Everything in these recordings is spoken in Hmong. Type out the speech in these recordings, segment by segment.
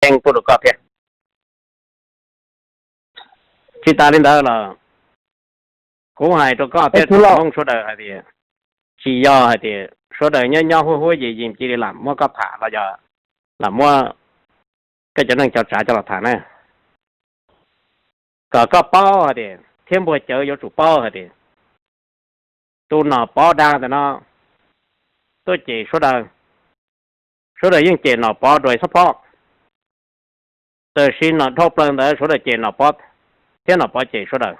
tseeb tuaj rau koj thiab. Tsis tas li ntawd los kuv hais rau koj thiab tsoom Hmoob sawv daws hais tias, tsis yog hais tias sawv daws nyob nyob huab huab yim yim cia li lam muab koj tham los yog lam muab koj cov neej cov tsav coj los tham na. Kom koj paub hais tias thiab npuag cawv yuav tsum paub hais tias tus Nom Pov dag ntawm no tuaj cem sawv daws, sawv daws yeej cem Nom Pov dua xab phob. Tab sis no dhau plaws ntawd sawv daws cem Nom Pov thiab Nom Pov cem sawv daws.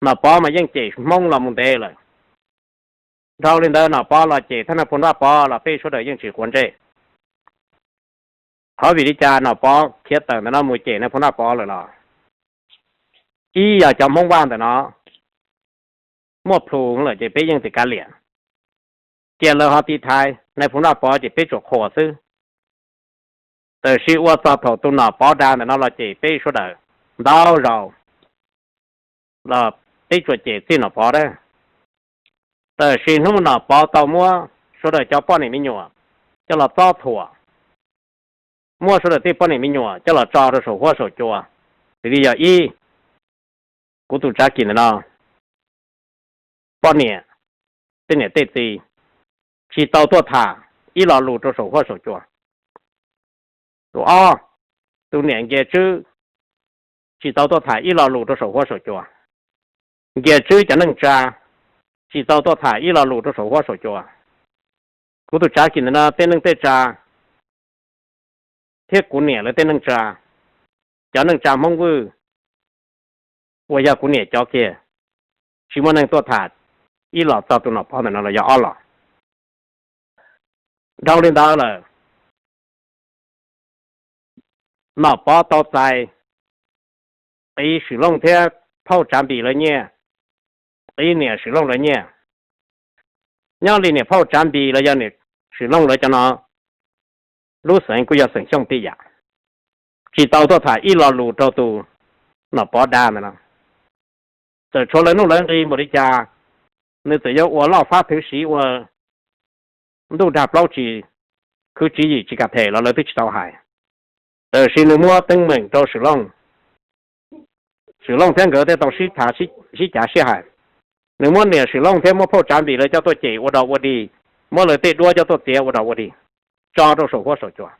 Nom Pov mas yeej cem Hmoob los mus ntev lawm. Dhau li ntawd Nom Pov los cem thiab Nais Phoo Vaj Pov los peb sawv daws yeej tsis quav ntsej. Qhov vim li cas Nom Pov khiav tawm ntawm no mus cem Nais Phoo Vaj Pov lawm los, ib yog cov Hmoob Vaj ntawm no muaj plhus lawm ces peb yeej tsis kav liam. Cia lawv ho tiv thaiv Nais Phoo Vaj Pov ces peb tsuas qhuas xwb. Tab sis ua txog thaum tus Nom Pov dag ntawm no los cem peb sawv daws ntau zaus los peb tsuas cem txij Nom Pov dab. Tab sis hnub Nom Pov tau muab sawv daws cov poj niam me nyuam coj los txob thuam, muab sawv daws tej poj niam me nyuam coj los tso rau saum huab saum cua, tab sis yog ib, kuv tus Tsav Kis ntawm no poj niam, tej niam tej txiv tsis tau tuaj tham ib lo lus rau saum huab saum cua. Tus ob, tus niam Nkias Tswb tsis tau tuaj tham ib lo lus rau saum huab saum cua. Nkias Tswb cov neej tsa tsis tau tuaj tham ib lo lus rau saum huab saum cua. Kuv tus Tsav Kis ntawm no tej neej tej tsa thiab kuv niam lawv tej neej tsa, cov neej tsa Hmoob Vwj uas yog kuv niam cov kiag, tsis muaj neeg tuaj tham ib los txog tus Nom Pov ntawm no los yog ob los. Dhau li ntawd lawm, Nom Pov tau txais qiv Swm Looj thiab phauj Tsav Npis lawv nyiaj, qiv niam Swm Looj lawv nyiaj. Nyob li niam phauj Tsav Npis los yog niam Swm Looj lawv cov no, lub xeev kuj yog xeem Xyooj tib yam, tsis tau tuaj tham ib lo lus rau tus Nom Pov dag ntawm no. Txawm tshuav lawv nuj lawv nqi npaum li cas, nws txawm yuav ua loj fab thwv siv ua ntuj dag plaub tsis khwv tswv yim tsis kam them los lawv twb tsis tau hais. Tab sis nws muab teeb meem rau Swm Looj, Swm Looj thiab nkawd thiaj tau sib tham sib cav sib hais. Nws muab niam Swm Looj thiab muab phauj Tsav Npis lawv coj tuaj cem ua dog ua dig, muab lawv tej duab coj tuaj txiav ua dog ua dig, tso rau saum huab saum cua.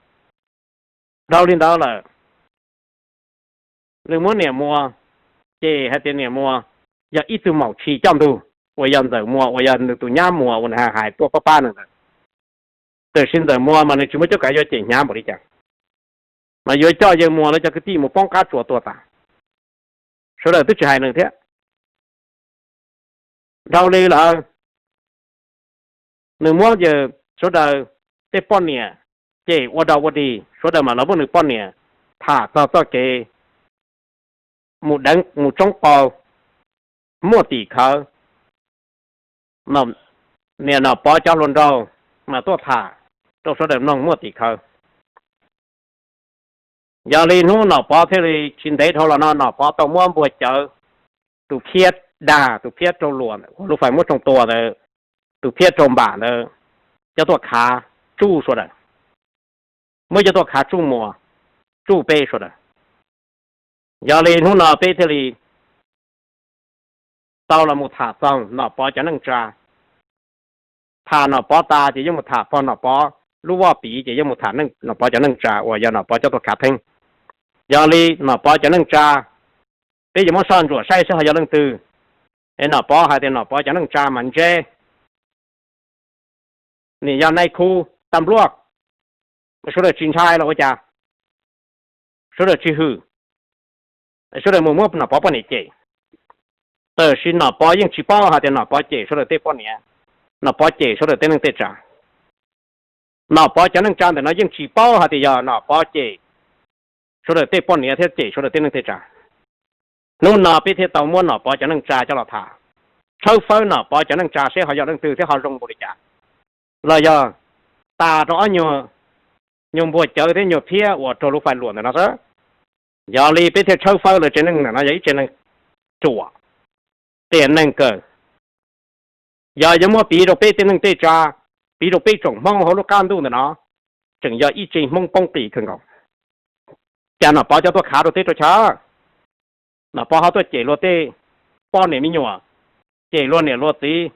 Dhau li ntawd lawm, nws muab niam Muas cem hais tias niam Muas yog ib tug maum tshis coj ntug, uas yog Ntxawm Muas uas yog nws tus nyab Muas uas nws hais tuaj pab pab nws ntawd. Tab sis Ntxawm Muas mas nws tsis muaj cuab kav yuav cem hnyav npaum li cas, mas yuav coj yawg Muas lawv cov kwv tij mus poob qab tsuas tuag tas, sawv daws twb tsis hais nws thiab. Dhau li lawm, nws muab yawg sawv daws tej poj niam cem ua dog ua dig, sawv daws mam los muab nws poj niam tham txog txoj kev mus deev mus tsoob qau muaj tim khawv. Niam Nom Pov cov hluas nraug mas tuaj tham rau sawv daws mloog muaj tim khawv. Yog li hnub Nom Pov thiaj li tsis ntev dhau los no Nom Pov tau muab npuag cawv, tus phiab dag, tus phiab raug luam, lub fais muab tsoo tua ntawd, tus phiab raug npam ntawd, coj tuaj khav tsuj sawv daws, muab coj tuaj khav tsuj Muas, tsuj peb sawv daws. Yog li hnub no peb thiaj li tau los mus tham txog Nom Pov cov neej tsa. Tham Nom Pov tas ces yeej mus tham pog Nom Pov lub voj piv, ces yeej mus tham Nom Pov cov neej tsa uas yog Nom Pov coj tuaj khav theeb. Yog li Nom Pov cov neej tsa, peb yuav muab soj ntsuam saib seb ho yog leej twg. Es Nom Pov hais tias Nom Pov cov neej tsa mas ntseb, nws yog nai khu tas npluaj, sawv daws tsis ntshai los ua cas, sawv daws tsis hwm, sawv daws mus muab Nom Pov poj niam cem. Tab sis Nom Pov yeej tsis paub hais tias Nom Pov cem sawv daws tej poj niam, Nom Pov cem sawv daws tej neej tej tsa. Nom Pov cov neej tsa ntawm no yeej tsis paub hais tias yog Nom Pov cem sawv daws tej poj niam thiab cem sawv daws tej neej tej tsa. Hnub no peb thiaj tau muab Nom Pov cov neej tsa coj los tham, tshawb fawb Nom Pov cov neej tsa seb ho yog leej twg thiab ho zoo npaum li cas, los yog tas rau ob nyuag nyuag npuag cawv thiab nyuag phiab uas raug lub fais luam ntawm no xwb. Yog li peb thiaj tshawb fawb lawv tsev neeg ntawm no yog ib tsev neeg ruam, tiam neeg kawg. Yog yuav muab piv rau peb tej neej tej tsa, piv rau peb tsoom Hmoob hauv lub qab ntuj ntawm no, tseem yog ib tsev Hmoob poob qis kawg nkaus. Nom Pov coj tuaj khav rau teb rau chaw. Nom Pov ho tuaj cem luag tej poj niam me nyuam, cem luag niam luag txiv,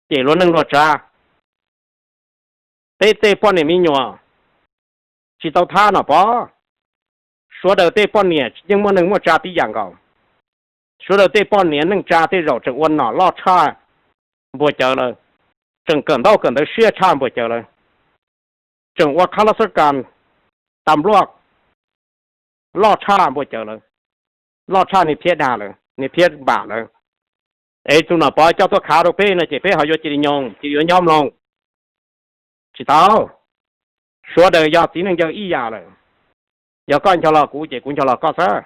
cem luag neej luag tsav. Peb tej poj niam me nyuam tsis tau thab Nom Pov. Sawv daws tej poj niam yeej muaj neej muaj tsav tib yam nkaus. Sawv daws tej poj niam neej tsa tej zaum tseem ua nom loj tshaj Npuag Cawv lawm, tseem kawm ntaub kawm ntawv siab tshaj Npuag Cawv lawm, tseem ua khab lab xab kas tas npluaj loj tshaj Npuag Cawv lawm, loj tshaj niag Phiab Dag lawm, niag Phiab Npam lawm. Es tus Nom Pov coj tuaj khav rau peb no ces peb ho yuav cia li nyob, cia li yuav nyob mloog. Tsis tau. Sawv daws yog txiv neej yawg ib yam lawm. Yog koj nco los kuv ces kuv nco los koj xwb.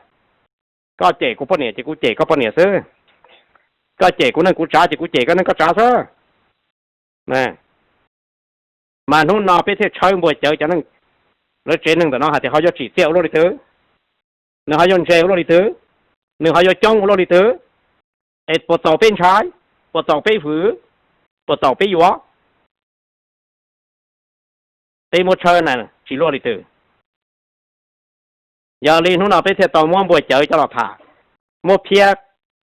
Koj cem kuv poj niam ces kuv cem koj poj niam xwb. Koj cem kuv neej kuv tsav ces kuv cem koj neej koj tsav xwb. Mas hnub no peb thiaj tshawb Npuag Cawv cov neeg, lawv tsev neeg ntawm no hais tias ho yuav tsim txiaj ua luaj li twg, nws ho yuav ntse ua luaj li twg, nws ho yuav coob ua luaj li twg, es puas txaus peb ntshai, puas txaus peb hwm, puas txaus peb yuav. Peb muab tshawb na tsis luaj li twg. Yog li hnub no peb thiaj tau muab Npuag Cawv coj los tham, muab Phiab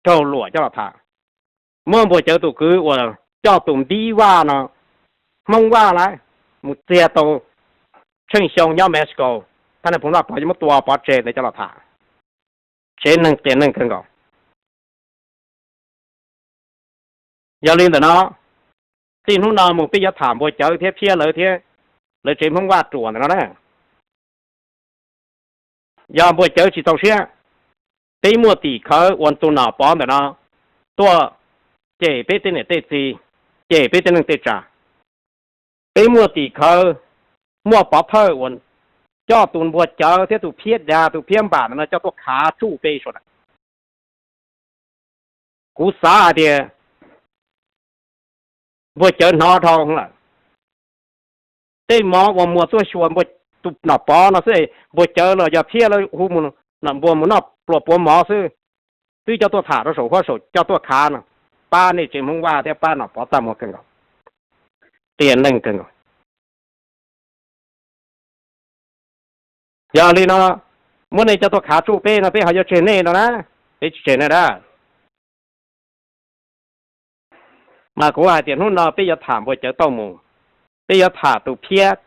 Raug Luam coj los tham, muab Npuag Cawv tus kwv uas coj tus Npib Vaj no, Hmoob Vaj lawm, mus txiag tau Tsheej Xyoo nyob Mexico, thaj neej phoov Vaj Pov muab tua pov tseg ntawd coj los tham. Tsev neeg qias neeg kawg nkaus. Yog li ntawm no, txij hnub no mus peb yuav tham Npuag Cawv thiab Phiab lawv thiab lawv tsev Hmoob Vaj ruam ntawm no na. Yog Npuag Cawv tsis txaus siab, peb muaj tim khawv uas tus Nom Pov ntawm no tuaj cem peb tej niam tej txiv, cem peb tej neej tej tsav. Peb muaj tim khawv, muaj pov thawj uas coj tus Npuag Cawv thiab tus Phiab Dag tus Phiab Npam ntawm no coj tuaj khav tsuj peb sawv daws. Kuv xav hais tias Npuag Cawv hnov dhau lawm. Tej mov uas muag tuaj xyuas tus Nom Pov no xwb, Npuag Cawv los yog Phiab lawv hu Npuag mus noj pluas puav mov xwb, twb coj tuaj tham rau saum huab saum coj tuaj khav no, pab nej tsev Hmoob Vaj thiab pab Nom Pov txaj muag kawg nkaus, qias neeg kawg nkaus. Yog li no, muab nej coj tuaj khav tsuj peb no peb ho yuav tseg nej no na, peb tsis tseg nej dab. Mas kuv hais tias hnub no peb yuav tham Npuag Cawv tau mus, peb yuav tham tus Phiab,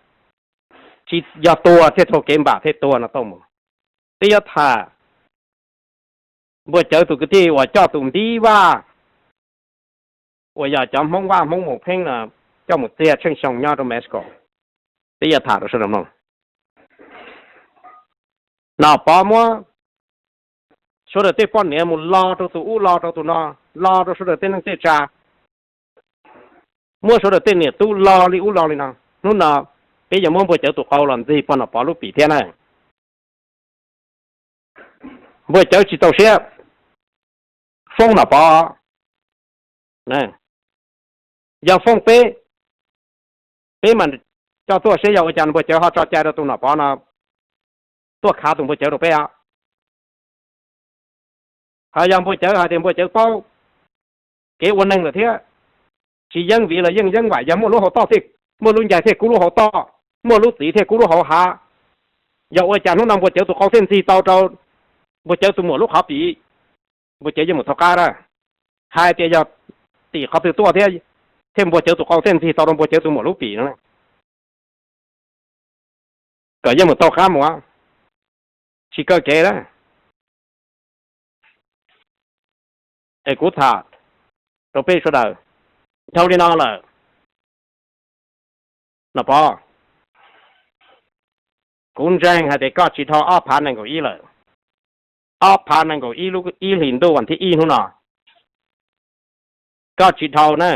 tsis yog tuag thiaj raug kev npam thiaj tuag no tau mus. Peb yuav tham Npuag Cawv tus kwv tij uas coj tus Npib Vaj uas yog cov Hmoob Vaj Hmoob Mus Pheeb no coj mus txiag Tsheej Xyoo nyob rau Mexico. Peb yuav tham rau sawv daws mloog. Nom Pov muab sawv daws tej poj niam mus lo rau tus ub lo rau tus no, lo rau sawv daws tej neej tej tsav, muab sawv daws tej niam tub lo li ub lo li no. Hnub no peb yuav muab Npuag Cawv tus qau los ntxig pog Nom Pov lub pim thiab na. Npuag Cawv tsis txaus siab, foob Nom Pov. Yog foob peb, peb mam coj tuaj seb yog ua cas Npuag Cawv ho tso cai rau tus Nom Pov no tuaj khav tus Npuag Cawv rau peb os. Ho yog Npuag Cawv hais tias Npuag Cawv paub kev ua neeg lawm thiab, tsis yeeb viv los yeej yeeb vaim, yog muaj lub hauv toj thiaj, muaj lub ncaig thiaj kub lub hauv toj, muaj lub txiv thiaj kub lub hauv hav. Yog ua cas hnub no Npuag Cawv tus qau thiaj ntxig tau rau Npuag Cawv tus muam lub qhov pim, Npuag Cawv yeej mus taug qab na. Hais tias yog tim qhov twg tuaj thiab, thiaj Npuag Cawv tus qau thiaj ntxig tau rau Npuag Cawv tus muam lub pim no, kom yeej mus taug qab mus, tsis kaw kev na. Es kuv tham rau peb sawv daws, dhau li no lawm, Nom Pov, kuv ntseeg hais tias koj tsis dhau ob phav nees nkaum ib lawm, ob phav nees nkaum ib lub ib hlis ntuj vas thib ib hnub no, koj tsis dhau na.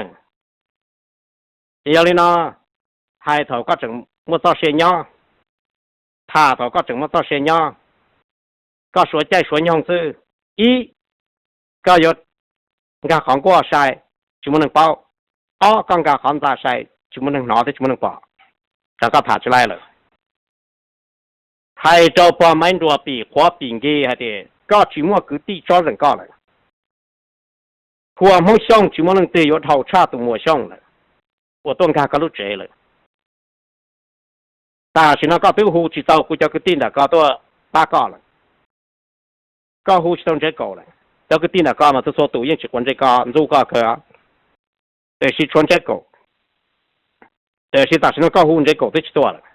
Ces yog li no, hais thaum koj tseem muaj txoj sia nyob, tham thaum koj tseem muaj txoj sia nyob, koj suav caij suav nyoog xwb. Ib, koj yuav nkag qhov nkuaj sai, tsis muaj neeg paub. Ob, koj nkag qhov ntxa sai, tsis muaj neeg hnov thiab tsis muaj neeg pom, rau koj tham tsis laij lawm. Hais rau pog Maiv Nruas pim qhuav pim nkig hais tias koj tsis muaj kwv tij tsob zeem koj lawm. Hua Hmoob Xyooj tsis muaj leej twg yuav dhau tshaj tus muam Xyooj lawm, uas tuaj nkag koj lub tsev lawm. Tam sim no koj twb hu tsis tau kuv cov kwv tij ntawm ko tuaj pab koj lawm. koj hu tsis tau Ntsev Kaum lawm. Cov kwv tij nram ko mas txhua txhua tus yeej tsis quav ntsej koj, ntxub koj kawg, tiam sis tshuav Ntsev Kaum, tiam sis tam sim no koj hu Ntsev Kaum twb tsis tuaj lawm.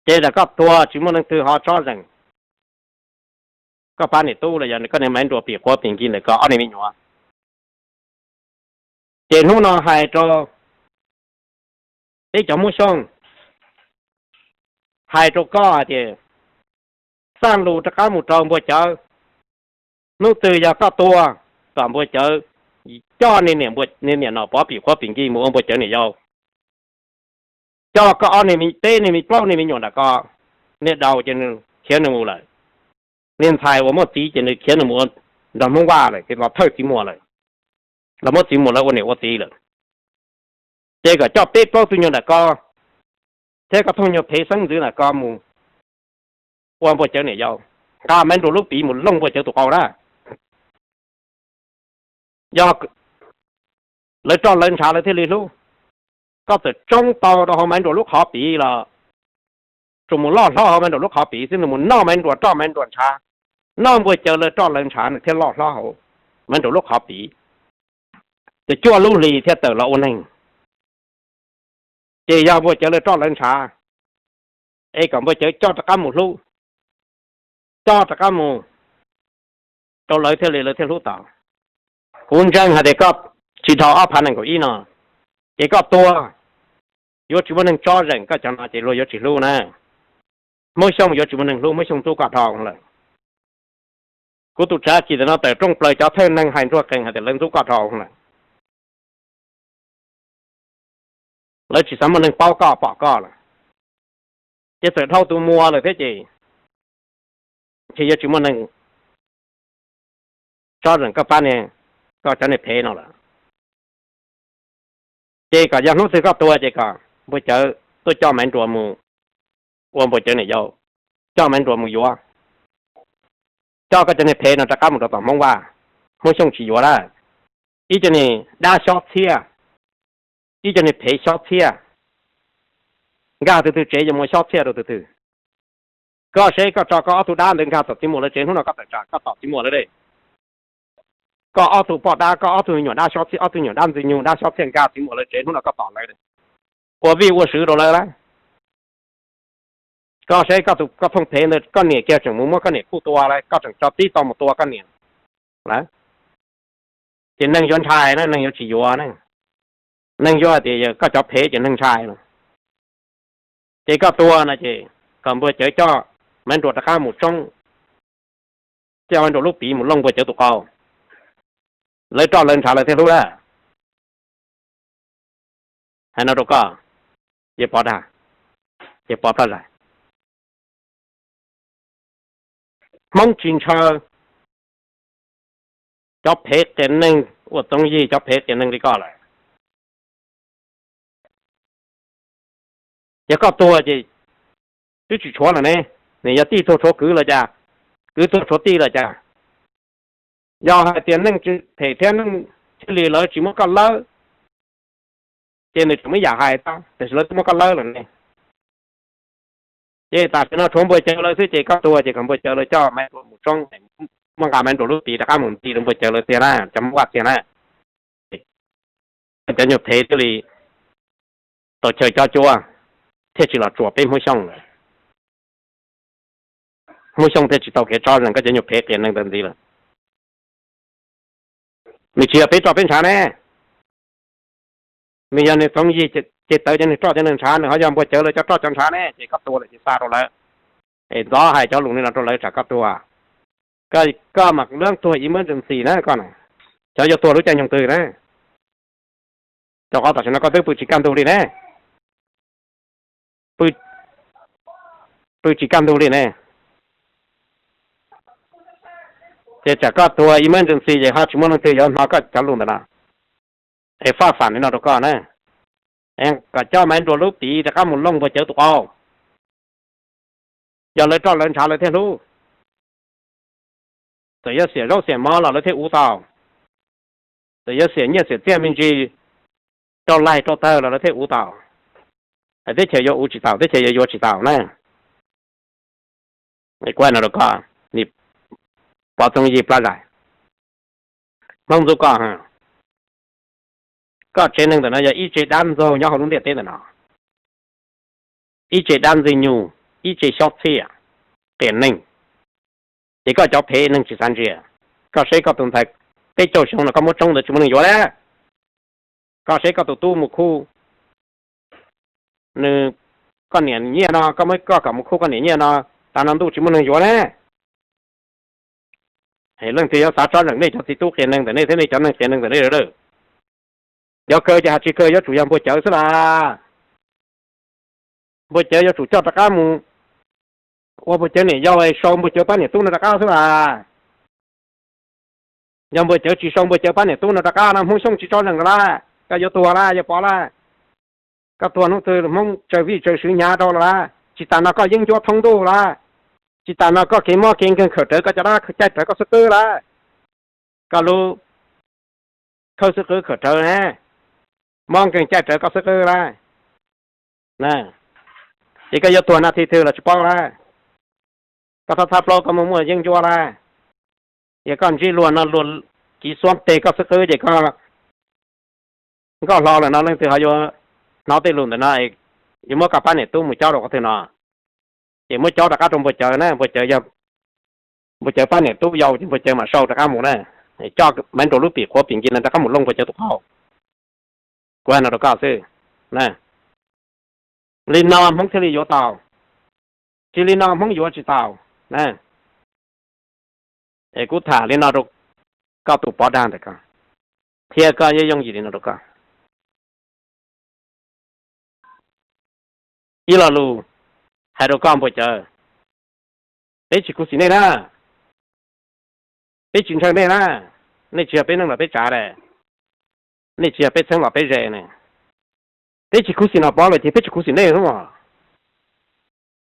Ces ntawm koj tuag tsis muaj neeg twg ho tsob zeem koj pab niam tub los yog koj niag Maiv Nruas pim quav pim nkig ntawm koj ob niag me nyuam. Ces hnub no hais rau peb cov Hmoob Xyooj, hais rau koj hais tias, xaj lus rov qab mus rau Npua Cawv. Hnub twg yog koj tuag, kom Npua Cawv coj niag niam Npua, niag niam Nom Pov pim quav pim nkig mus ua Npua Cawv niam yau. Coj koj ob niag me, peb niag me, plaub niag me nyuam nram ko, niag daus ces nws khiav nws mus lawm, niag ntxhais uas muaj txiv ces nws khiav nws mus ua nrog Hmoob Vaj lawm, ces los thawj txiv muas lawm, los muab txiv muas lawv ua niam ua txiv lawm. Ces kom coj peb plaub tug nyuag nram ko thiab koj thooj nyuag Phev xeeb ntxwv nram ko mus ua Npua Cawv niam yau, nqa Maiv Nruas lub piv mus looj Npua Cawv tus qau na. Yog lawv roj lawv ntshav lawv thiaj li hlub. Koj txawm tsoob tau rau hauv Maiv Nruas lub qhov piv los tsuas mus loj hlob hauv Maiv Nruas lub qhov piv xwb, nws mus noj Maiv Nruas roj Maiv Nruas ntshav, noj Npua Cawv lawv roj lawv ntshav nws thiaj loj hlob hauv Maiv Nruas lub qhov piv. Ces cuaj lub hlis thiaj tawm los ua neeg. Ces yog Npua Cawv lawv roj lawv ntshav, es kom Npua Cawv coj rov qab mus hlub, coj rov qab mus rau lawv thiaj li lawv thiaj hlub tau. Kuv ntseeg hais tias koj tsis dhau ob phav nees nkaum ib no, ces koj tuag, yuav tsis muaj neeg tsob zeem koj cov no ces luag yuav tsis hlub na. Hmoob Xyooj yuav tsis muaj neeg hlub, Hmoob Xyooj ntxub koj dhau lawm. Kuv tus tsav kis tam no tawm rooj plaws cov thawj neeg hais ntsuag qees hais tias lawv ntxub koj dhau lawm. Lawv tsis xav muaj neeg paub koj pom koj lawm. Ces txawm dhau tus muas lawm thiab ces, ces yuav tsis muaj neeg tsob zeem koj pab niag, koj cov niag Phev no lawm. Ces kom yog hnub twg koj tuag ces kom Npua Cawv tuaj coj Maiv Nruas mus ua Npua Cawv niam yau, coj Maiv Nruas mus yuav, coj koj cov niag Phev no rov qab mus rau tom Hmoob Vaj. Hmoob Xyooj tsis yuav lawm. Ib co niag dab xyob txhiaj, ib co niag Phev xyob txhiaj, nkag twg twg tsev yuav mus xyob txhiaj rau twg twg. Koj seb koj tso koj ob tug dab ntawd nkag tom txiv muas lawv tsev, hnub no koj tawm tsam koj tom txiv muas lawv dej. Koj ob tug poj dab, koj ob tug nyuam dab xyob txhiaj, ob tug nyuam dab ntxwg nyoog dab xyob txhiaj nkag txiv muas lawv tsev, hnub no koj tom lawv, ua vij ua sw rau lawv lawm. Koj saib koj tus, koj thooj Phev ntawd, koj niam kiag tseem mus muab koj niam kuj tua lawm, koj tseem tso tib tau mus tua koj niam lawm. Ces neeg yuav ntshai na, neeg yuav tsis yuav ne. Neeg yuav hais tias yog koj cov Phev ces neeg ntshai no. Ces koj tuag no ces kom Npua Cawv coj Maiv Nruas rov qab mus tsoob, coj Maiv Nruas lub piv mus looj Npua Cawv tus qau. Lawv roj lawv ntshav lawv thiaj hlub lawm. Hais no rau koj, yawg Pov dag, yawg Pov Plaj Zais. Hmoob tsis ntshaw cov Phev qias neeg, ua Txoov Yig cov Phev qias neeg li koj lawm. Yog koj tuag ces twb tsis tshuav lawm ne, nws yog tij tuag tshuav kwv los cas, kwv tuag tshuav tij los cas. Yog hais tias neeg tsis phem thiab neeg thiaj li lawv tsis muab koj lawb, ces nws tseem muab yam hais tau, tiam sis lawv twb muab koj lawb lawm ne. Ces tam sim no tshuav Npua Cawv lawv xwb, ces koj tuag ces kom Npua Cawv lawv coj Maiv Nruas mus tsoob, muab nqa Maiv Nruas lub piv rov qab mus nti rau Npua Cawv lawv tiag na, cov Hmoob Vaj tiag na. Cov nyuag Phev thiaj li tau chaw cob cuab, thiaj tsis los tsuam peb Hmoob Xyooj lawm. Hmoob Xyooj thiaj tsis tau kev tsob zeeg koj cov nyuag Phev qias neeg ntawd ntxiv lawm. Nws tsis yog peb roj peb ntshav ne, nws yog nws Txoov Yig ces tawv cov nws roj cov nws ntshav, nws ho yog Npua Cawv lawv cov roj cov ntshav ne, ces koj tuag lawm ces xa rau lawv. Es ntxov hais cov lus li no rau lawv tsam koj tuag. Koj mas lub tuag emergency na koj na, xyov yuav tuag lub caij nyoog twg na. Rau qhov tam sim no koj twb pw tsis kaj ntug li ne, pw tsis kaj ntug li ne. Ces tsam koj tuag emergency ces ho tsis muaj leej twg yuav hnov koj cov lus ntawm no. Es faj fam li no rau koj na, kom coj Maiv Nruas lub piv rov qab mus looj Npua Cawv tus qau. Yog lawv roj lawv ntshav lawv thiaj hlub. Txawm yuav xiam zaub xiam mov los lawv thiaj uv tau. Txawm yuav xiam nyiaj xiam txiaj me ntsis rau laig rau tawg los lawv thiaj uv tau. Teb chaws yuav uv tsis tau, teb chaws yuav yuav tsis tau na. Kuv hais no rau koj, nim Pov Txooj Yig Plab Zais, Hmoob Ntxub Koj, koj tsev neeg ntawm no yog ib tsev dab ntxaug nyob hauv lub ntiaj teb ntawm no, ib tsev dab ntxwg nyoog, ib tsev xyob txhiaj, qias neeg. Ces koj cov phem neeg tsis xav ntsia, koj seb koj tus ntxhais peb caug xyoo no koj muab tsoob ntawd tsis muaj neeg yuav lawm. Koj seb koj tus tub mus khub nws, koj niam nyiaj no, koj muab koj kom mus khub koj niam nyiaj no, tas no ntuj tsis muaj neeg yuav ne. Leej twg yuav xav tsob zeem nej cov txiv tub qias neeg ntawm nej thiab nej cov neeg qias neeg ntawm nej lawm? Yog kawg ces hais tsis kawg yuav tsum yog Npuag Cawv xwb las. Npuag Cawv yuav tsum coj rov qab mus ua Npuag Cawv niam yau, sau Npuag Cawv pab niam tub no rov qab xwb las. Yog Npuag Cawv tsis sau Npuag Cawv pab niam tub no rov qab no Hmoob Xyooj tsis tsob zeem lawm las. Koj yuav tuag las, yuav pov las. Koj tuag hnub twg Hmoob tsaws vij tsaws sw hnyav rau lawm las. Tsis tas no koj yeeb ncuab thoob ntuj las. Tsis tas no koj kev mob kev nkeeg khawm rawv koj cov dab caij rawv koj xwb qwb las. Koj lub khawb xwb qwb khawm rawv ne, mob nkeeg caij rawv koj xwb qwb las. Ces koj yuav tuag na thi twg los tsis paub las. Koj txhob txhab plaub koj muaj muaj yeeb ncuab las. Yog koj ntsib luag no luag kiv xuab teg koj xwb qwb ces koj nkauj hlo lawm no leej twg ho yuav hnov tej lus ntawm no, yuav muab koj pab niam tub mus cob rau qhov twg no. Ces muab cob rov qab rau Npuag Cawv na, Npuag Cawv yog Npuag Cawv pab niam tub yau ces Npuag Cawv mam sau rov qab mus na. Coj Maiv Nraus lub pim qhuav pim nki no rov qab mus looj Npuag Cawv tus qau. Kuv hais no rau koj xwb. Li no Hmoob thiaj li yuav tau, tsis li no Hmoob yuav tsis tau. Es kuv tham li no rau koj tus Pov Dag ntawm ko, qhia koj yooj yim li no rau koj. Ib lo lus hais rau koj Npuag Cawv, peb tsis khuv xim nej na, peb tsis ntshaw nej na, nej tsis yog peb neej los peb tsav, nej tsis yog peb txheeb los peb ze ne. Peb tsis khuv xim Nom Pov lawm ces peb tsis khuv xim nej xwb mas.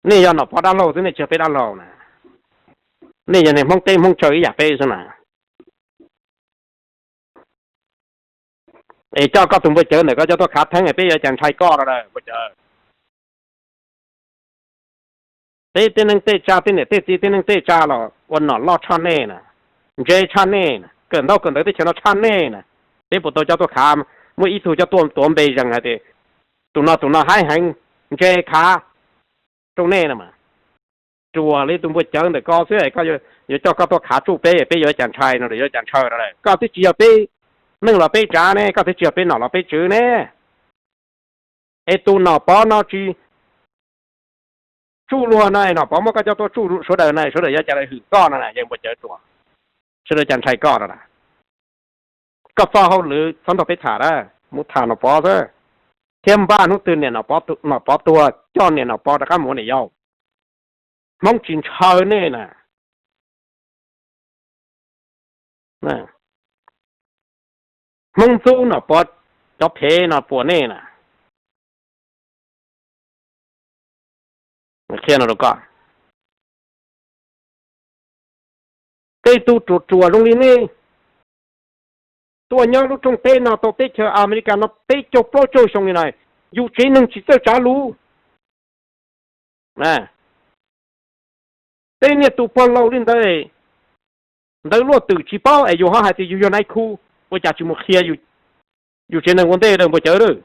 Nej yog Nom Pov dab laug xwb, nej tsis yog peb dab laug na. Nej yog niag Hmoob teb Hmoob chaw ib yam peb xwb na. Es coj koj tus Npuag Cawv ntawm koj coj tuaj khav theeb, peb yuav cas ntshai koj rau Npuag Cawv. Peb tej neeg tej tsa, tej niam tej txiv tej neeg tej tsa los ua nom loj tshaj nej na, ntse tshaj nej na, kawm ntaub kawm ntawv teb chaws no tshaj nej na. Peb puas tau coj tuaj khav? Muaj ib tug coj tuaj tuav npe zees hais tias tus no tus no haib heev, ntse khav rau nej no mas. Tsuas li tus Npuag Cawv ntawm koj xwb, koj yuav coj koj tuaj khav tsuj peb, peb yuav cas ntshai no, yuav cas ntshaw rau lawm? Koj twb tsis yog peb neej los peb tsav ne, koj twb tsis yog peb nom los peb tswv ne. Es tus Nom Pov no tsis tsuj luag no, Nom Pov muab koj coj tuaj tsuj sawv daws na, sawv daws yuav cas hwm koj no na, yawg Npuag Cawv Tsuas, sawv daws cas ntshai koj no na. Koj txoj hauj lwm txhob nrog peb tham na, mus tham Nom Pov xwb, thiab npaj hnub twg niam Nom Pov tuag coj niam Nom Pov rov qab mus ua niam yau. Hmoob tsis ntshaw nej na. Hmoob ntxub Nom Pov cov phev no puas nej na? Qhia no rau koj, tej tug ruam ruam zoo li nej tuaj nyob lub rooj teb no tau teb chaws Amelikas no peb caug plaub caug xyoo li na, yus tsev neeg tsis txawj tsav lus. Peb niaj tus pog laus li ntawd, ntawv luaj twm tsis paub es yus ho hais tias yus yog nai khu, ua cas tsis mus qhia yus tsev neeg ua ntej lawm Npuag Cawv lawm.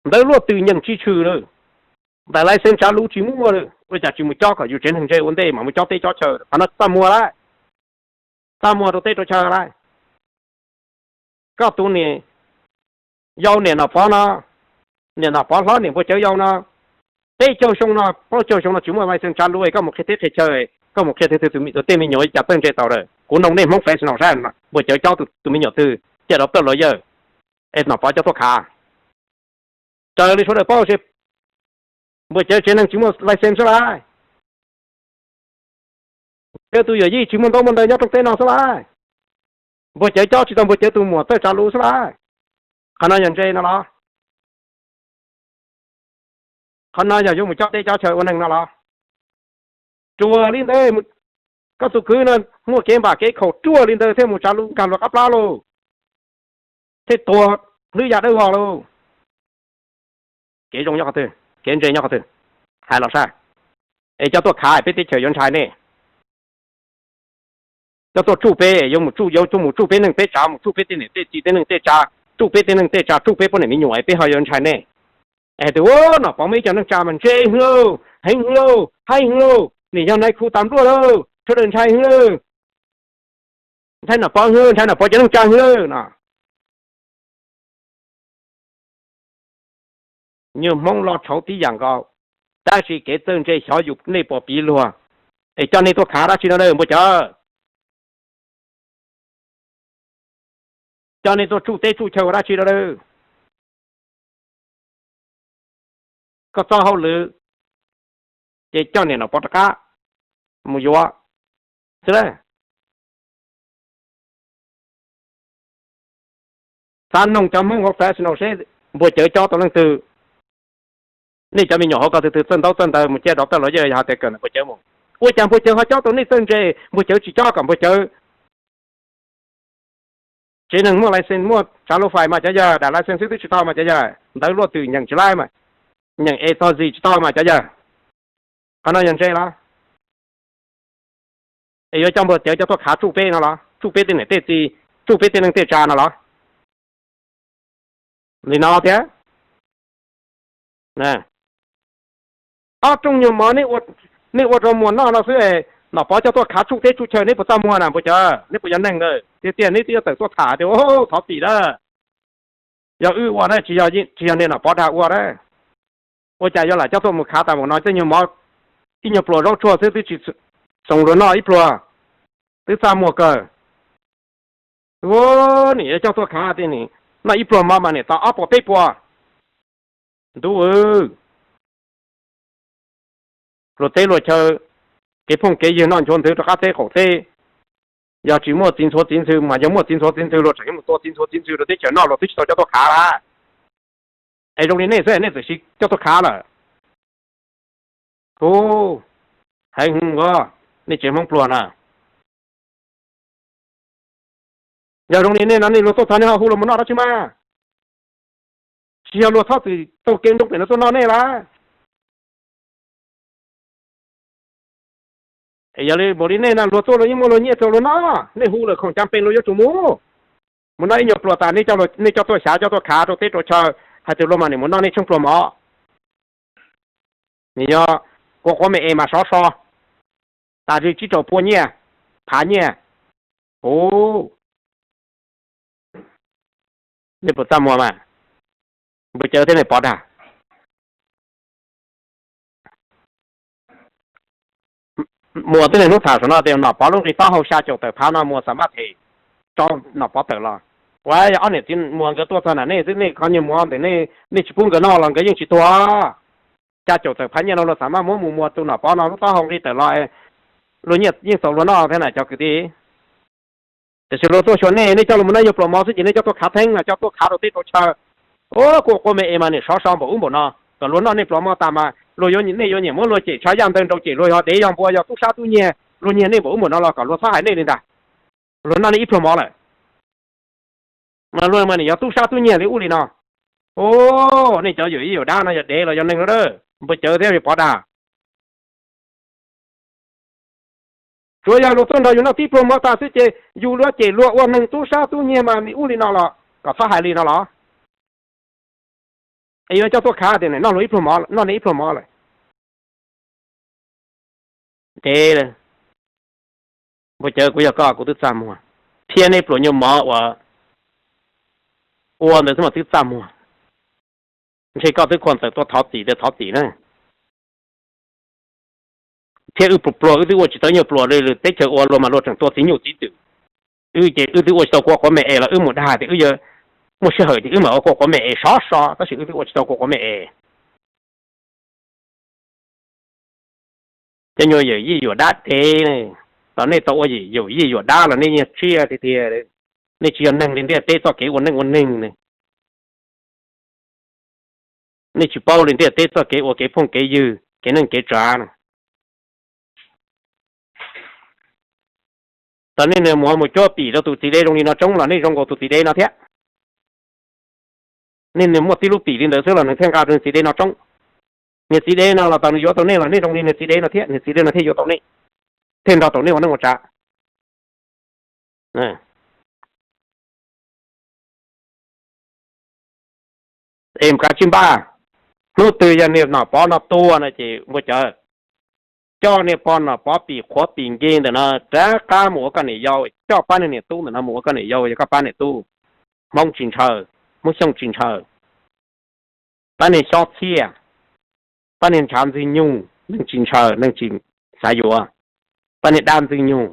Ntawv luaj twm nyeem tsis tshwm lawm, ntawm license tsav lus tsis muaj lawm, ua cas tsis mus cob kom yus tsev neeg ntse ua ntej mas mus cob teb cob chaw? Qhov no txaj muag lawm, txaj muag rau teb rau chaw lawm. Koj tus niam yau niam Nom Pov no, niam Nom Pov hlob niam Npuag Cawv yau no, peb caug xyoo no plaub caug xyoo no tsis muaj license tsav lus, koj mus qhia teb qhia chaw, koj mus qhia twg twg tus tej me nyuam cas txawj ntse tau lawm? Kuv nug nej Hmoob professional saib, Npuag Cawv cob tus me nyuam twg, caj dov plawj los yawg, es Nom Pov coj tuaj khav? Raws li sawv daws paub, Npuag Cawv tsev neeg tsis muaj license xwb las. Npuag Cawv tus yawm yij tsis muaj ntaub muaj ntawv nyob rooj teb no xwb las. Npuag Cawv cob tsis tau Npuag Cawv tus muam txawj tsav lus xwb las. Qhov no yog ntse no los? Qhov no yog yuav mus cob teb cob chaw ua neeg no los? Ruam li ntawd, koj tus kwv no muaj kev npam kev khaum ruaj li ntawd thiaj mus tsav lus nkag luag qab plab lauj, thiaj tuag hlwb ya dawb vog lauj. Kev zoo nyob qhov twg? Kev ntse nyob qhov twg? Hais los saib. Es coj tuaj khav peb teb chaws yuav ntshai nej. Coj tuaj tsuj peb, yuav mus tsuj, yuav tuaj mus tsuj peb neej peb tsav, mus tsuj peb tej niam tej txiv tej neej tej tsav, tsuj peb tej neej tej tsav, tsuj peb poj niam me nyuam es peb ho yuav ntshai nej. Es tus ub Nom Pov muaj ib co neej tsa mas ntse heev lauj, heev lauj, haib heev lauj, nim yog nais khu tas npluaj lauj, sawv daws ntshai heev lauj. Ntshai Nom Pov heev, ntshai Nom Pov cov neej tsa heev lauj no. Nyuag Hmoob loj tshauv tib yam nkaus, tab sis kev txawj ntse xyov yus nej puas piv luag. Es coj nej tuaj khav dab tsi no lawm npua cawv? Coj nej tuaj tsuj teb tsuj chaw ua dab tsi no lawm? Koj txoj hauj lwm ces coj niam Nom Pov rov qab mus yuav xwb. Xav noog cov Hmoob professional seb npua cawv cob tau leej twg. Nej cov me nyuam hauv ko tus twg txawj ntaub txawj ntawv mus cia rau tawj los yog hais tias kawm ntawm npua cawv mus. Ua cas npua cawv ho cob tau nej txawj ntse, npua cawv tsis cob kom npua cawv? Tsev neeg muaj license muaj tsav lus fais mas cov yawg, dam license xwb twb tsis tau mas cov yawg, ntawv luaj twm nyeem tsis laib mas, nyeem es txog zis tsis tau mas cov yawg. Qhov no yog ntse los? Es yuav coj npua cawv coj tuaj khav tsuj peb no los? Tsuj peb tej niam tej txiv, tsuj peb tej neej tej tsav no los? Li no thiab. Ob rooj nyuag mov nej ua rau muag noj no xwb, Nom Pov coj tuaj khav tsuj teb tsuj chaw neb puas txaj muag na npua cawv? Neb puas yog neeg na? Tiag tiag neb twb yuav tawm tuaj tham tias thov txim na. Yog wb ua na, tsis yog niag Nom Pov dag ua na. Ua cas yuav lam coj tuaj mus khav tas npaum no, tej nyuag mov ib nyuag pluas zaub tsuag xwb twb tsis xoos luag noj ib pluag, twb txaj muag kawg. Ua, nim yuav coj tuaj khav tias nim noj ib pluag mov mas nim tau ob puas peb puas. Ntuj, luag teb luag chaw, kev phooj kev ywg noj nchuav ntxhw rau qab teb qaum teb. Yog tsis muaj txiv ntxhuav txiv ntxhw mas yog muaj txiv ntxhuav txiv ntxhw luag tseem yuav mus tua txiv ntxhuav txiv ntxhw rau teb chaws noj, luag twb tsis tau coj tuaj khav lawm. Es zoo li nej xwb nej txawm sis coj tuaj khav lawm. Hu, heev hwv, nej tsev Hmoob pluag na. Yog zoo li nej no nej luag tuaj txog nej ho hu luag mus noj dab tsi mas? Tsis yog luag txhob txwm taug kev nroo pem no tuaj noj nej lawm. Yog li npaum li nej no luag tuaj luag yeej muaj luag nyiaj rau luag noj, nej hu lawm khoom cas pes luag yuav tsum mus. Mus noj ib nyuag pluas tas nej coj tuaj xyav coj tuaj khav rau teb rau chaw, hais tias luag mas nim mus noj nej tsheej pluas mov. Nws yog kua quav me es mas sov so, tas li tsib rau pua nyiaj, phav nyiaj. Hu, nej puas txaj muag mas? Npua cawv thiab nej Pov dag. Muas twb niaj hnub tham saum no tias Nom Pov lub nqi taub hau xya caum tawm phav no muas xam maj them tso Nom Pov tawm los. Ua yog ob niam txiv muas nkawd tuaj txog nram nej xwb, nej qhov nyuag muas ntawm nej, nej tsis pub nkawd noj los nkawd yeej tsis tuag. Xya caum tawm phav nyiaj no luag xam maj muab mus muas tus Nom Pov no lub taub hau nqi tawm los, luag nyiaj yeej txaus luag noj thiab na cov kwv tij. Tiam sis luag tuaj xyuas nej, nej coj luag mus noj ib nyuag pluas mov xwb ces nej coj tuaj khav theeb, coj tuaj khav rau teb rau chaw. Ua, kua quav me es mas nim sov so npaum ub npaum no, kom luag noj nej pluas mov tas mas luag yuav, nej yuav nyiam muab luag cem tshav yaj ntawg nraug cem luag yog dev yog npua yog tub sab tub nyiag, luag nyiag nej npaum ub npaum no los kom luag txhob hais nej li ntag. Luag noj nej ib pluag mov lawm. Mas luag mas nim yog tub sab tub nyiag li ub li no. Ua, nej cov yuam ib yuam dab no yog dev los yog neeg lawm, npua cawv thiab Pov dag. Tsuav yog luag tuaj nrog yus noj tib pluag mov tas xwb ces yus luag cem luag ua neeg tub sab tub nyiag mas li ub li no los kom txhob hais li no los? Es yuav coj tuaj khav tias noj luag ib pluag mov, noj nej ib pluag mov lawm. Dev, npua cawv, kuv yog koj kuv twb txaj muag, thiab nej pluas nyuag mov uas ua ntawd xwb mas twb txaj muag. Ntshe koj twb khuam txawm tuaj thov txim tias thov txim na. Thiab wb pluag pluag wb twb ua tsis tau nyuag pluas li teb chaws ua luag mas luag tseem tua txiv nyuj txiv twm. Wb ces wb twb ua tsis tau kua quav me es los wb mus dag tias wb muaj sij hawm ces wb mam ua kua quav me es sov so, tab sis wb twb ua tsis tau kua quav me es. Cov nyuag yawm yij yuam dab dev, tau nej tau ua yawm yij yuam dab los nej nyiag tsiaj tiag tiag. Nej tsis yog neeg li ntiaj teb txoj kev ua neej ua neeg ne. Nej tsis paub li ntiaj teb txoj kev ua kev phooj kev ywg kev neej kev tsav na. Tau nej nws mus mus cuab pim rau tus txiv dev zoo li no tsoob los nej zoo nkaus tus txiv dev no thiab. Nej nws muaj tib lub pim li ntawd xwb los nws thiaj nqa rau txiv dev no tsoob. Niag txiv dev no los tau nws yuav tau nej los nej zoo li niag txiv dev no thiab, niag txiv dev no thiaj yuav tau nej, thiaj nrog tau nej ua neej ua tsav. Es kav tsij npaj, hnub twg yog niag Nom Pov no tuag no ces npua cawv, coj niag pog Nom Pov pim qhuav pim nkig ntawm no rov qab mus ua koj niam yau, coj pab niag niam tub ntawm no mus ua koj niam yau, yog koj pab niam tub. Hmoob tsis ntshaw, Hmoob Xyooj tsis ntshaw. Pab niag Xyob Txhiaj, pab niag Ntshav Ntxwg Nyug, neeg tsis ntshaw, neeg tsis xav yuav. Pab niag Dab Ntxwg Nyug,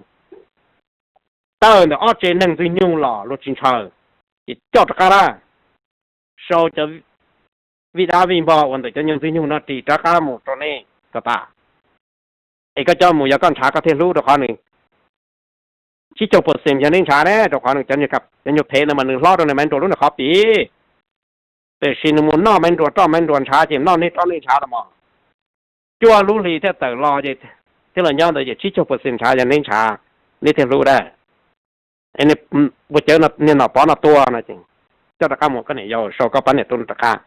tawm ntawm ob tsev neeg Ntxwg Nyug los luag tsis ntshaw, ces coj rov qab lawm. Sau cov vij dab vij npog uas ntawm cov nyuag Ntxwg Nyug no ris rov qab mus rau nej kom tas. Es koj coj mus yog koj ntshav koj thiaj hlub, rau qhov nws tsib caug percent yog nej ntshav ne, rau qhov nws cov nyuag phem ntawd mas nws hlob rau nws Maiv Nruas lub niag qhov pim. Tiam sis nws mus noj Maiv Nruas roj Maiv Nruas ntshav ces noj nej roj nej ntshav los mas cuaj lub hli thiaj tawm los ces thiaj los nyob ntawd ces tsib caug percent ntshav yog nej ntshav, nej thiaj hlub dab. Npua cawv, niag Nom Pov no tuag no ces coj rov qab mus koj niam yau, sau koj pab niam tub rov qab,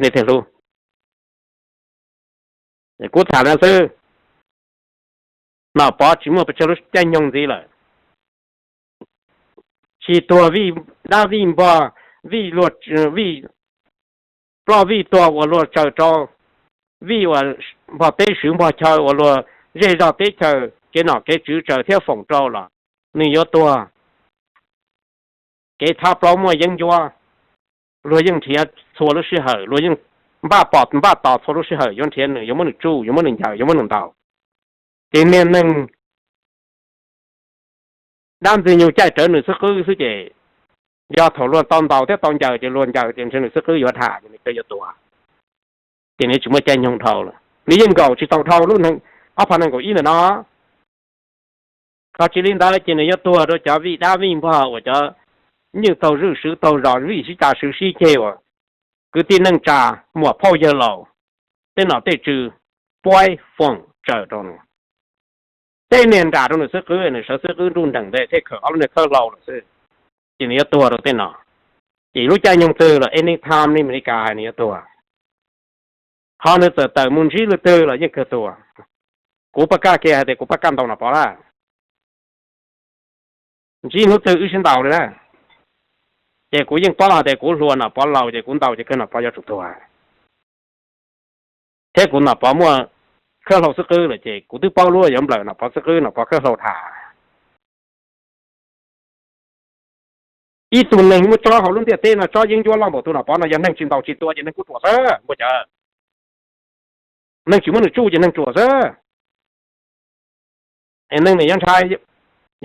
nej thiaj hlub. Kuv tham li no xwb, Nom Pov tsis muaj pes tsawg lub caij nyoog ntxiv lawm. Tsis tuag vij dab vij npog, vij luag, vij ploj vij tuag uas luag tsaws rau, vij uas npog teb swv npog chaw uas luag zej zog teb chaws kev nom kev tswv tsaws thiab foom rau los nws yuav tuag. Kev thab plaub muaj yeeb ncuab, luag yeej nrhiav txhua lub sij hawm, luag yeej npaj pom npaj tos txhua lub sij hawm yuav nrhiav nws, yuav muab nws tsuj, yuav muab nws ncaws, yuav muab nws ntaus. Ces niag neeg Dab Ntxwg Nyug caij rawv nws xub qwb xwb ces yog thaum luag tau ntaus thiab tau ncaws ces luag ncaws ces ntshe nws xub qwb yuav dham ces nws yuav tuag. Ces nws tsis muaj caij nyoog dhau lawm, nws yeej nkaum tsis tau dhau lub ob phav nees nkaum ib ntawm no. Qhov tsis li ntawd ces nws yuav tuag rau cov vij dab vij npog uas cov nywj taug zwj swv taug zos vij sib cav swv sib ceg uas kwv tij neej tsa muam phauj yawg laus tej nom tej tswv puab foom tsaws rau nws. Tej niag nram rau nws xub qwb, nws sawv xub qwb nruj nreem ntej thiaj khawm ob lub niag khawb hlau lawm xwb. Ces nws yuav tuag rau tej no. Ces lub caij nyoog twg los any time li Amelikas hais nws yuav tuag. Ho nws txawm tawm mus ntsib lwm twg los yeej kawg tuag. Kuv pab kaj kiag hais tias kuv pab kaj ntaus Nom Pov lawm. Ntsib hnub twg wb sib ntaus li na. Ces kuv yeej paub hais tias kuv hluas Nom Pov laus ces kuv ntaus ces kawg Nom Pov yuav tsum tuag. Thiab kuv Nom Pov muaj khawb hlau xub qwb lawm ces kuv twb paub lub yuav nplawm Nom Pov xub qwb Nom Pov khawb hlau tham. Ib tug neeg muaj tsob hauv lub ntiaj teb no tsob yeeb ncuab loj npaum tus Nom Pov no yog neeg tsis ntaus tsis tua ces neeg kuj ruam xwb npua cawv. Neeg tsis muab nws tsuj ces neeg ruam xwb. Neeg nim yuav ntshai,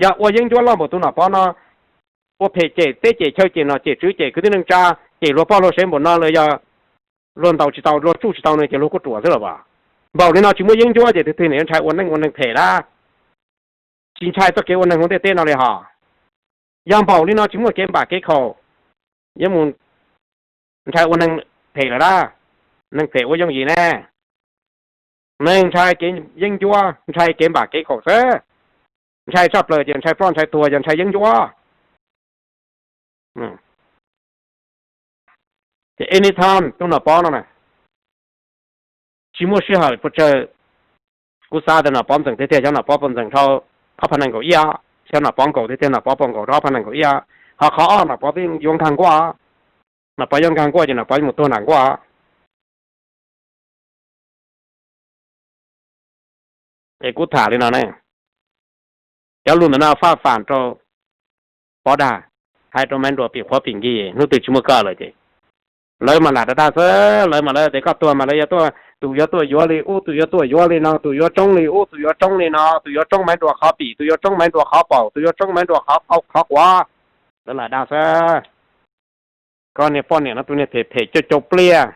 yog ua yeeb ncuab loj npaum tus Nom Pov no, ua phem cem teb cem chaw cem nom cem tswv cem kwv tij neej tsa, cem luag poj luag sev npaum no los yog luag ntaus tsis tau luag tsuj tsis tau nws ces luag kuj ruam xwb los as. Npaum li no tsis muaj yeeb ncuab ces twg twg nim yuav ntshai ua neej ua neeg phem lawm. Tsis ntshai txoj kev ua neeg hauv ntiaj teb no li hos. Yog npaum li no tsis muaj kev npam kev khaum, yuav mus ntshai ua neeg phem lawm lawm. Neeg phem ua yooj yim ne. Neeg ntshai kev yeeb ncuab, ntshai kev npam kev khaum xwb. Ntshai tshaj plaws ces ntshai ploj ntshai tuag, yog ntshai yeeb ncuab. Ces any time tus Nom Pov no na, tsis muaj sij hawm pes tsawg. Kuv xav tias Nom Pov ntxeem tiag tiag xyov Nom Pov puas ntxeem dhau ob phav nees nkaum ib, xyov Nom Pov nkaum tiag tiag Nom Pov puas nkaum rau ob phav nees nkaum ib. Ho qhov ob Nom Pov twb yuav nkag nkuaj, Nom Pov yuav nkag nkuaj ces Nom Pov mus tuag nram nkuaj. Es kuv tham li no ne, cov lus ntawm no faj fam rau Pov dag, hais rau Maiv Nruas pim qhuav pim nkig, hnub twg tsis muaj koj lawm ces lawv mas lam dag dag xwb, lawv mas lawv tias koj tuag mas lawv yuav tuaj, tus yuav tuaj yuav li ub, tus yuav tuaj yuav li no, tus yuav tsoob li ub, tus yuav tsoob li no, tus yuav tsoob Maiv Nruas qhov pim, tus yuav tsoob Maiv Nruas qhov paum, tus yuav tsoob Maiv Nruas qhov, qhov quav. Lawv lam dag xwb. Koj niag poj niam no tus niag phem phem cau cau pliaj,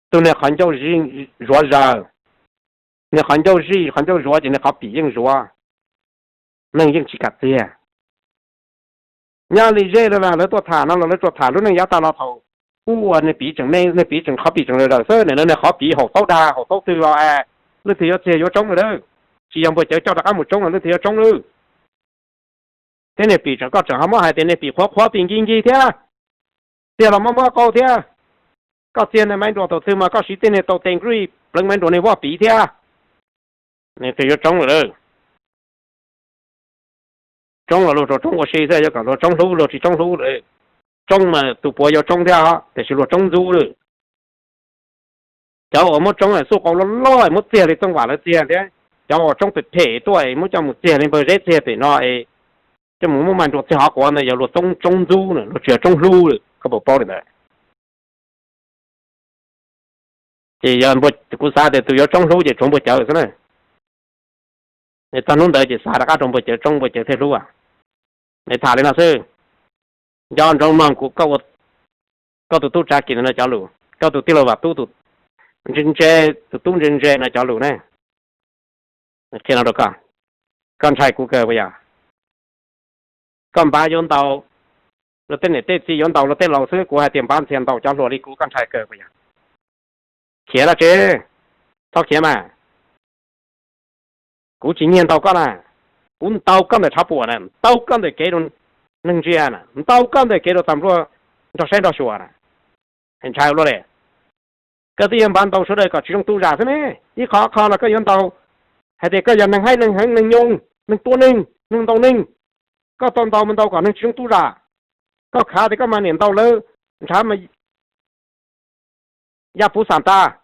tus niag qhov ncauj zij zuav zaws, niag qhov ncauj zij qhov ncauj zuav ces niag qhov pim yeej zuav, neeg yeej tsis kam txiag. Nyob li zej los lawv tuaj tham no los lawv tsuas tham lub neej yav tag los thaum ub uas niag pim tseem me, niag pim tseem qhov pim tseem zaws zaws xwb, niag qhov pim haum taub dag haum taub twg los es leej twg yuav txiag yuav tsoob lawm, tsis yog npua cawv coj rov qab mus tsoob los leej twg yuav tsoob lawm. Thiab niag pim tseem, koj tseem ho muab hais tias niag pim qhuav qhuav pim nkig nkig thiab, txiag los mob mob qau thiab. Koj txiag niag maiv nruas thaum twg mas koj siv txiag niag tau tes nkrij pleev maiv nruas niag voj piv thiab. Nws twb yuav tsoob lawm. Tsoob los luag rau tsoob ua si xwb, yuav kom luag tsoob hlub luag tsis tsoob hlub lawm. Tsoob mas tus puav yuav tsoob thiab, tiam sis luag tsoob ntxub lawm. Cov uas muab tsoob xuj qau loj loj muab txiag li Txooj Vam lawv txiag thiab, cov uas tsoob phem phem tuaj es muab coj mus txiag li npawg Zeb txiag pem no es coj mus muab maiv nruas txiag hov quav ntawd yog luag tsoob ntxub na, luag tsis yog tsoob hlub lawm, koj puas paub li ntawd? Ces yog kuv xav tias tus yuav tsoob hlub ces tshuav npawg Cawv xwb na. Es txog hnub ntawd ces xav rov qab rau npawg Cawv tsoob npawg Cawv thiaj hlub. Es tham li no xwb, nco ntsoov mloog kuv, koj tus tub Tsav Kis no cov lus, koj tus tij laug Vam Tub tus ntse ntse, tus tub ntse ntse no cov lus ne. Qhia no rau koj, koj ntshai kuv kawg puas yog? Koj npaj yuav ntaus luag tej niam tej txiv, yuav ntaus luag tej laus xwb, kuv hais tias npaj ntxias ntaus cov hluas li kuv, koj ntshai kawg puas yog? Khiav dab tsi? Txhob khiav mas. Kuv tsis nyiag ntaus koj na, kuv ntaus koj ntawm tshav puam na, ntaus koj ntawm kev rau neeg ntsia na, ntaus koj ntawm kev rau tag npluaj nrog saib nrog xyuas na. Ntshai luaj li. Koj twb yuav npaj ntaus sawv daws kom tsis zoo tu zam xwb ne. Ib qho ob qho los koj yuav ntaus hais tias koj yog neeg haib neeg heev, neeg nyoog, neeg tua neeg, neeg ntaus neeg. Koj tau ntaus mas ntaus kom neeg tsis zoo tu zam. Koj khav tias koj mas niam ntaus lawv ntshav mas ya puv xam tas.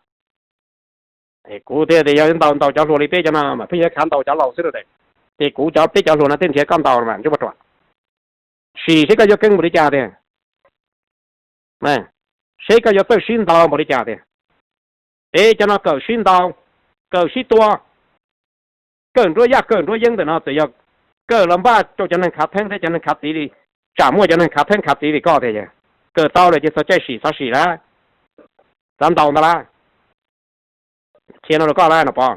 Kuv thiaj tias yog ntaus ntaus cov hluas li peb cov no mas pheej yuav khav ntaus cov laus xwb lauj. Ces kuv cov peb cov hluas no tej nrhiav koj ntaus mas ntsej muag ruam. Sim seb koj yuav keeb npaum li cas tiag, seb koj yuav txawj sib ntaus npaum li cas tiag. Peb cov no kawm sib ntaus, kawm sib tua, kawm nruab yaj kawm nruab yeeb ntawm no txawm yog kawm los npaj rau cov neeg khav theeb thiab cov neeg khav txiv li, tsam muaj cov neeg khav theeb khav txiv li koj tiag. Kawm tau lawm ces txog caij sim xov sim lawm, xav ntaus ntag lawm. Qhia no rau koj lawm no pov.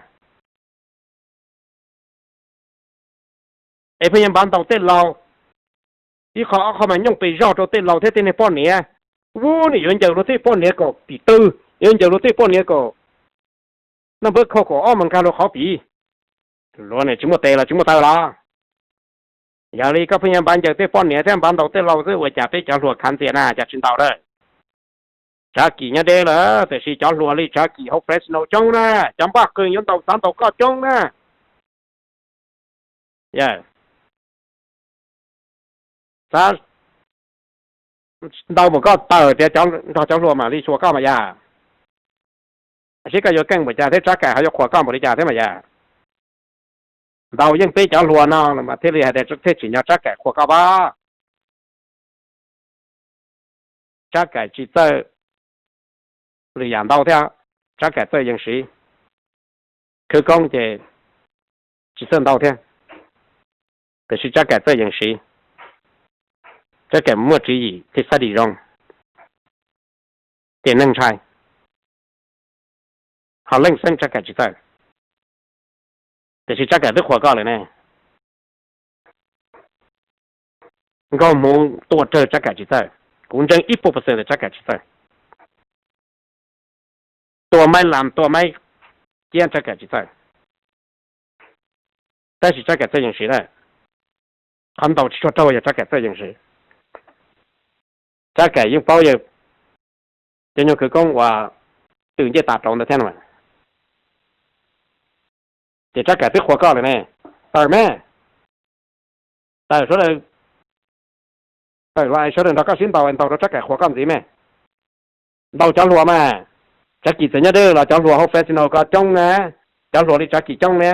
Es pheej yuav npaj ntaus tej laus, ib qho ob qho mas nyooj pes zog rau tej laus thiab tej niag poj niam. Ub, nim yuav ncaws luag tej poj niam kom pim twg, yuav ncaws luag tej poj niam kom noj npawb khau kom ob mas nkag luag qhov pim. Luag nim tsis muaj tes los tsis muaj taw los. Yog li koj pheej yuav npaj ncaws tej poj niam thiab npaj ntaus tej laus xwb ua cas peb cov hluas khav ntxias na cas tsis ntaus lawm? Tsav Kim nyob deb lawm tiam sis cov hluas li Tsav Kim hauv Fresno coob na, cov npaj qws yuav ntaus xav ntaus koj coob na. Xav ntaus mus koj taw tias nrog cov hluas mam li xyuas koj mas yam. Seb koj yuav keej npaum cas thiab Tsab Kaim ho yuav qhuas koj npaum li cas thiab mas yam. Ntaus yeej peb cov hluas no mas thiaj li hais tias thiaj tsim nyog Tsab Kaim qhuas koj pab. Tsab Kaim tsis txawj lwm yam ntau thiab, Tsab Kaim txawj yees siv. Khwv koob ces tsis txawj ntau thiab, tiam sis Tsab Kaim txawj yees siv. Tsab Kaim muaj tswv yim thiaj xab dim zoo, ces neeg ntshai. Ho leej xeeb Tsab Kaim tsis txawj, tiam sis Tsab Kaim twb qhuas koj lawm ne. Nkauj hmoov tua rawg Tsab Kaim tsis txawj, kuv ntseeg ib puas percent tias Tsab Kaim tsis txawj. Tua maib lam tua maib ciab Tsab Kaim tsis txawj, tab sis Tsab Kaim txawj yees siv na. Qhov ntaus tsis tshua raug yog Tsab Kaim txawj yees siv. Tsab Kaim yeej paub yawg cov nyuag khwv koob uas twm ncej tas rauv ntawd thiab no. Ces Tsab Kaim twb qhuas koj lawm ne. Tawm me, tawm sawv daws, tawm los sawv daws nrog koj sib ntaus, ntaus rau Tsab Kaim qhuas koj ntxiv me. Ntaus cov hluas mas, Tsav Kim txawm nyob deb los cov hluas hauv Fresno ko coob na, cov hluas li Tsav Kim coob ne.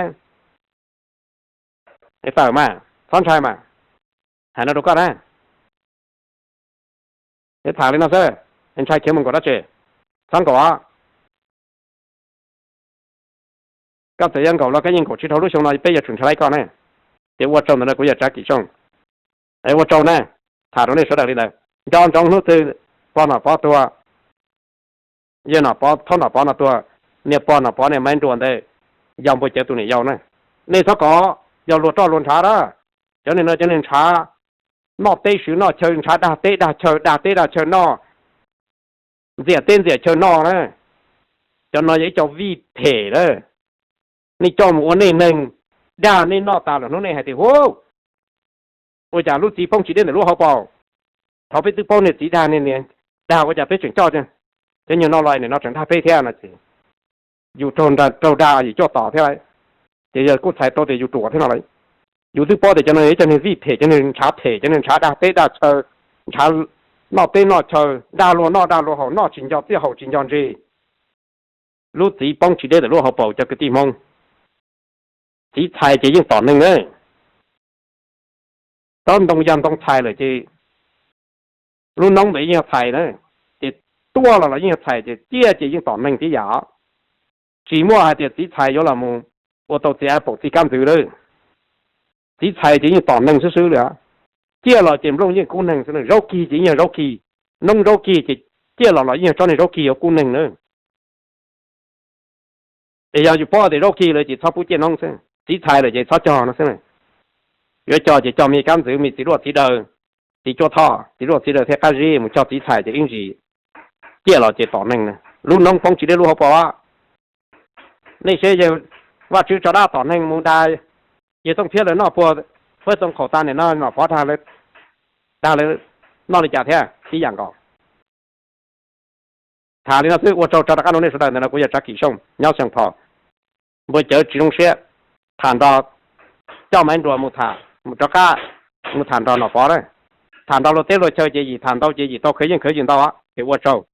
Tawm mas, txhob ntshai mas, hais no rau koj na. Tham li no xwb, ntshai khiav mus nkaum dab tsi? Txhob nkaum os. Koj txawm yuav nkaum los koj yeej nkaum tsis dhau lub xyoo no peb yuav tsum ntshai koj ne. Ces ua tsaug ntawm no, kuv yog Tsav Kim Xyooj. Ua tsaug na, tham rau nej sawv daws li ntawd. Nco ntsoov hnub twg pog Nom Pov tuag, yawg Nom Pov, thaub Nom Pov no tuag, niag pog Nom Pov niag Maiv Nruas ntawd yog npawg Cawv tus niam yau na. Nej txhob kov, yog luag roj luag ntshav na. Cov niag no cov niag ntshav, noj teb swv noj chaw, ntshav dag teb dag chaw, dag teb dag chaw noj, ntxias teb ntxias chaw noj na. Cov no yog ib co vij phem lawm. Nej coj mus ua nej neeg, dag nej noj tas lawm hnub nej hais tias hu, ua cas lub txiv poob tsis deb ntawm lub hauv paus. Thaum peb twb paub niag txiv dag niag niam, dag ua cas peb tseem coj, Cov nyuag no los nim no tseem dag peb thiab no ces yus raug dag yim cuaj tom thiab lawm. Ces yog kuj txhais tau tias yus ruam thiab no lawm. Yus twb paub tias cov no yog cov neeg vij them, cov neeg ntshav them, cov neeg ntshav dag teb dag chaw, ntshav noj teb noj chaw, dag luag noj dag luag haus, noj tsis nco txiaj haus tsis nco ntsis. Lub txiv poob tsis deb ntawm lub hauv paus cov kwv tij Hmoob. Txiv txhais ces yeej tom neeg na. Tsob ntoo yog ntoo txhais lawm ces lub noob ntawd yeej yog txhais na. Ces tuaj los los yeej yog txhais, ces ciaj ces yeej tom neeg tib yam. Tsis muaj hais tias txiv txhais yuav los mus ua tau txiv av paum txiv kab ntxwv lawm. Txiv txhais ces yeej tom neeg xwb xwb li. Ciaj los ces nplooj yeej kub neeg xwb, zaub kig ces yeej yog zaub kig, noob zaub kig ces ciaj los los yeej yog tsob niag zaub kig yuav kub neeg na. Es yog yus paub tias zaub kig lawm ces txhob pub ciaj noob xwb, txiv txhais lawm ces txhob cog no xwb. Yuav cog ces cog me kab ntxwv, me txiv ruaj txiv daws, txiv cuab thoj, txiv ruaj txiv daws thiab qab zib, mus cog txiv txhais ces ib ntsis ciaj los ces tom neeg na. Lub noob poob tsis deb lub hauv paus. Nej saib yawg Vaj Tswv tso dab tom neeg mus dag yawg Tooj Phiab lawv noj puag Huab Txoos Qhaum tas nim no Nom Pov dag lawv noj li cas thiab tib yam nkaus. Tham li no xwb, ua tsaug tso rov qab rau nej sawv daws. Ntawm no kuv yog Tsav Kim Xyooj nyob Xeev Phos. Npua cawv tsis zoo siab, tham nrog, coj maiv nruas mus tham mus rov qab, mus tham nrog Nom Pov na. Tham nrog luag teb luag chaw ces yim tham ntau ces yim tau khwv yeej khwv yim ntau, ces ua tsaug.